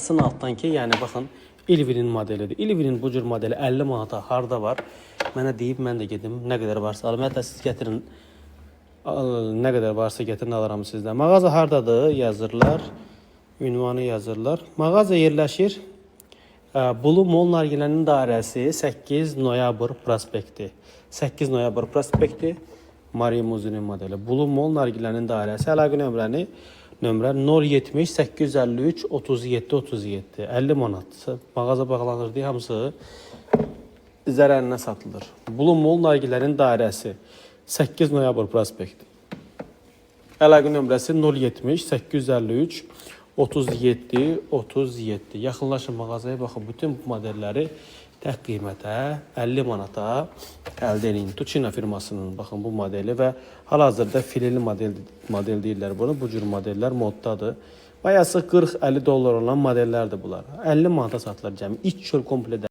Yazsın altdan ki, yəni baxın, Ilvinin modelidir. Ilvinin bu cür modeli 50 manata harda var? Mənə deyib mən də gedim. Nə qədər varsa alım. Hətta siz gətirin. Nə qədər varsa gətirin alaram sizdən. Mağaza hardadır? Yazırlar. Ünvanı yazırlar. Mağaza yerləşir Bulu Mall Nargilənin dairəsi 8 noyabr prospekti. 8 noyabr prospekti Marie Muzinin modeli. Bulu Mall Nargilənin dairəsi. Əlaqə nömrə 070 853 37 37. 50 manat. Mağaza bağlanır deyə hamısı zərərinə satılır. Bulu Mall Nargilənin dairəsi 8 noyabr prospekti. Əlaqə nömrəsi 070 853 37 37. Yaxınlaşın mağazaya baxın. Bütün bu modelləri tək qiymətə 50 manata əldə edin. Tucina firmasının baxın bu modeli və hal-hazırda fileli model deyirlər bunu. Bu cür modellər moddadır. Bayası 40-50 dollar olan modellərdir bunlar. 50 manata satılır cəmi. İç çöl kompledə.